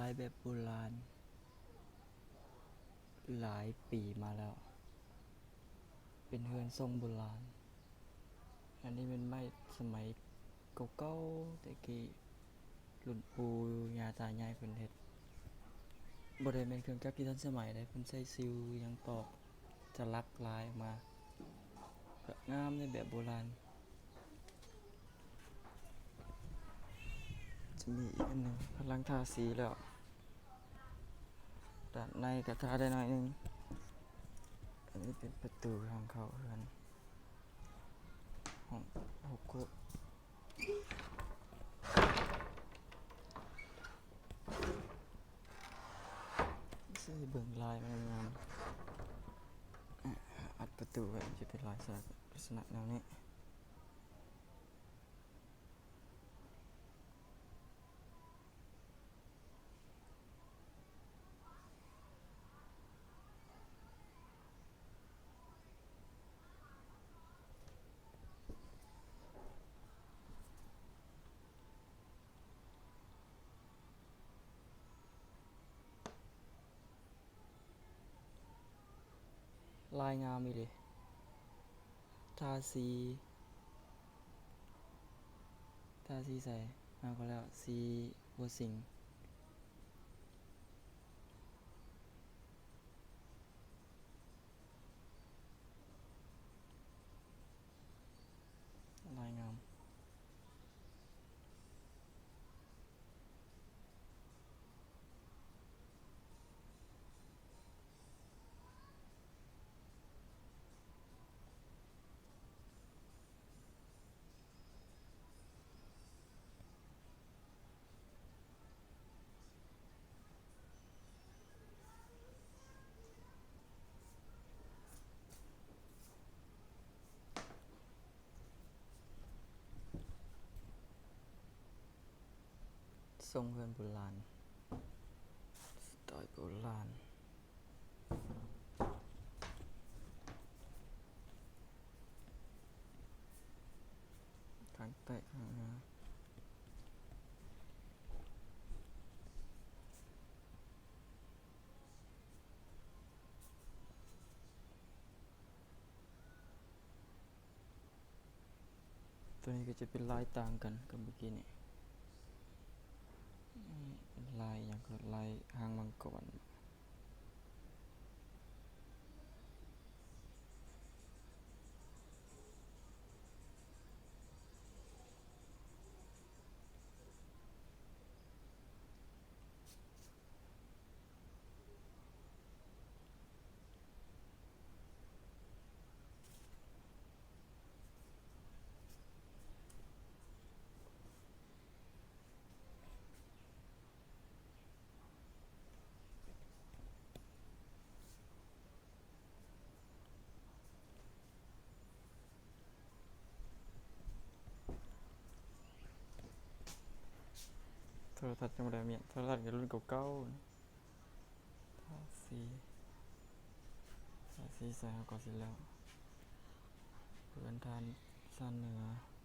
ຍແບບໂບລານຫຼາຍປີມາແລ້ວ, ເປັນເຮືອນຊົງໂບລານ. ອັນນີ້ແມ່ນໄມ້ສະໄໝເກົ່າໆ ແຕ່ກີ້ ລຸ້ນປູ່ຍ່າຕາຍາຍເພິ່ນເຮັດ. ບໍ່ໄດ້ແມ່ນເຄື່ອງຈັກທີ່ທັນສະໄໝເດ້, ເພິ່ນໃຊ້ຊິວຫຍັງຕອກ ຈະລັກລາຍອອກມາ ກະງາມໃນແບບໂບລານ. ຈະມີອີກອັນໜຶ່ງ ກຳລັງທາສີແລ້ວ, ດ້ານໃນກະທາໄດ້ໜ້ອຍໜຶ່ງ. ອັນນີ້ເປັນປະຕູທາງເຂົ້າເຮືອນ ຫ້ອງຫົກຄົນ. ຊິເບິ່ງລາຍມັນງາມ, ອັດປະຕູໄວ້ ມັນຈະເປັນລາຍສະ ລັກສະນະແນວນີ້. ລາຍງາມອີ່ຫຼີ. ທາສີ ທາສີໃສ? ມາກໍແລ້ວ ສີຫົວສິງ. ລາຍງາມ. ຊົງເຮືອນໂບລານ ສະໄຕໂບລານ. ທາງໃຕ້ຂ້າງໜ້າ. ຕົວນີ້ກໍຈະເປັນລາຍຕ່າງກັນກັບເມື່ອກີ້ນີ້, ເປັນລາຍຫຍັງກໍ ລາຍຫາງມັງກອນ. ໂທລະທັດຍັງບໍ່ໄດ້ມາ, ໂທລະທັດກໍລຸ້ນເກົ່າໆ. ທາສີ ທາສີໃສ່ເຮົາກໍຊິແລ້ວ. ເຮືອນທ່ານຊານເໜືອ.